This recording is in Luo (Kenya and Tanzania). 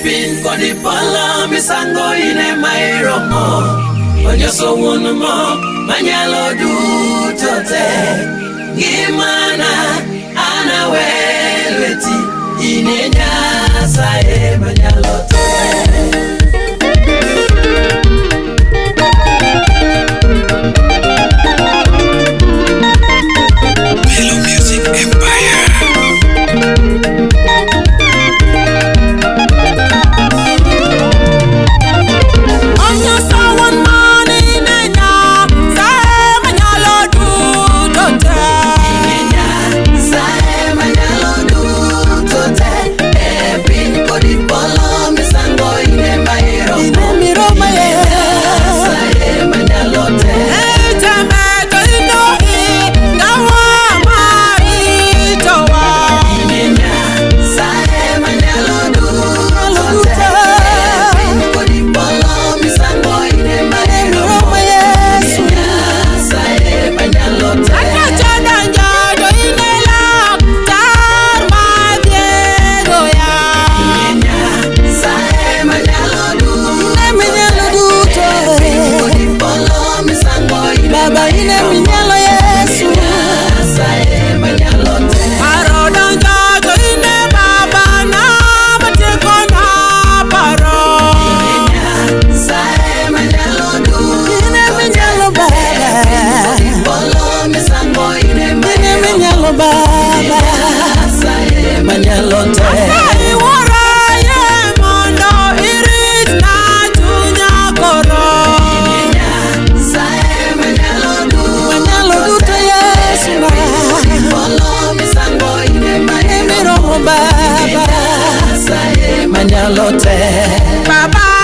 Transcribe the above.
piny kod e polo misango in ema iromo. Onyoso wuon mo manyalo duto te. Ngimana an awe lweti in e Nyasaye manyalo te. Hello Music Empire. Nyasaye manyalo duto te. E piny kod e polo misango in ema iromo. Nyasaye manyalo te. Nyasaye manyalo duto te. E piny kod e polo misango in ema iromo. Nyasaye manyalo te. Nyasaye manyalo duto te. E piny kod e polo misango in ema Baba ine iromo. minyalo Yesu. Nyasaye manyalo te. Paro donjo to ine baba na matieko na paro. Nyasaye manyalo duto Ine minyalo baba. Polo misango ine Ine minyalo baba. Nyasaye manyalo te. Iwuoro ye mondo iritna chunya koro. Nyasaye manyalo duto Manyalo duto Yesu na. Polo misango ine Ine miromo baba. Nyasaye manyalo te. Baba.